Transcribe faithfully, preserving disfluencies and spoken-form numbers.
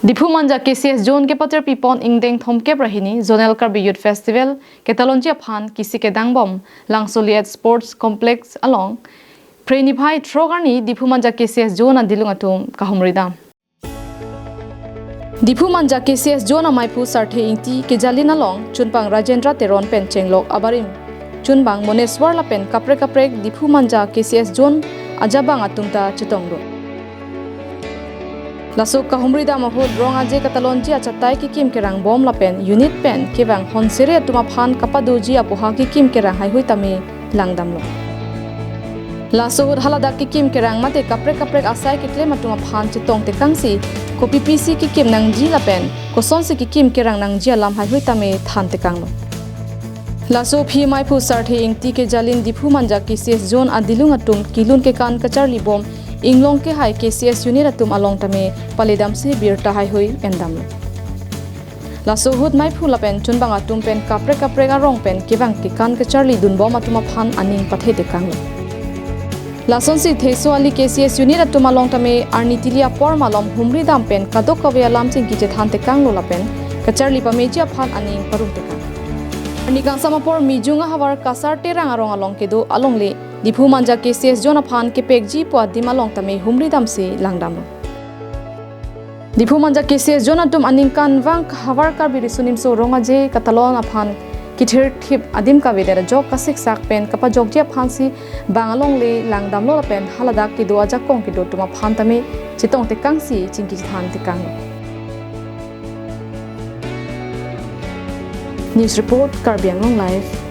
Diphu Manja K C S Zone kepaterpi pon ingdeng thomkep ra hini Zonal Karbi Youth Festival ketalonji aphan kisi kedangbom Langso Liat Sports Complex along Phre niphai throk arni Diphu Manja K C S Zone adilung atum kahumri dam. Diphu Manja K C S Zone amaiphu Sarthe Ingti kejalin along chunbang Rajendra Teron pen chenglok abarim chunbang Moneswar lapen kaprek kaprek Diphu Manja K C S Zone ajabang atum ta chetonglo. Laso kahumri dam ahut rong aje katalonji achatai kekim kerangbom lapen unit pen kevang honsere atum aphan kapadoji apoha kekim kerang haihui tame langdamlo. Laso ahut haladak kekim kerang mate kaprek kaprek asai keklem atum aphan chetong tekangsi, kopipisi kekim nangji lapen kosonsi kekim kerang nangji alam haihui tame than tekanglo. Laso aphi maiphu Sarthe Ingti kejalin Diphu Manja K C S Zone adilung atum kelun kekan kacharlibom inglong kehai K C S unit atum along tame paledamsi birta haihui endamlo. Laso ahut maiphu lapen chunbang atum pen kaprek kaprek arong pen kevang kekan kacharli dunbom atum aphan aning pathe tekanglo. Lasonsi Theso Ali K C S unit atum along tame arni tili apor malom humri dam pen kadokave alam chingki chethan tekanglo lapen kacharli pameji aphan aning parum tekang. Arni kangsam apor Mijung ahavar Kasar Terang arong along kedo alongle Diphu Manja K C S Zone aphan kepekji pu adim along tame humri damsi langdamlo. Diphu Manja K C S Zone atum aningkanvang havar Karbi Riso Nimso Rong Aje katalon aphan kithir thip adim kavedet ajok kasiksak pen kapajokji aphansi bang alongle langdamlo lapen haladak kedo ajakong kedo atum aphan tame chetong tekangsi chingki chethan tekang. News report, Karbi Anglong Live.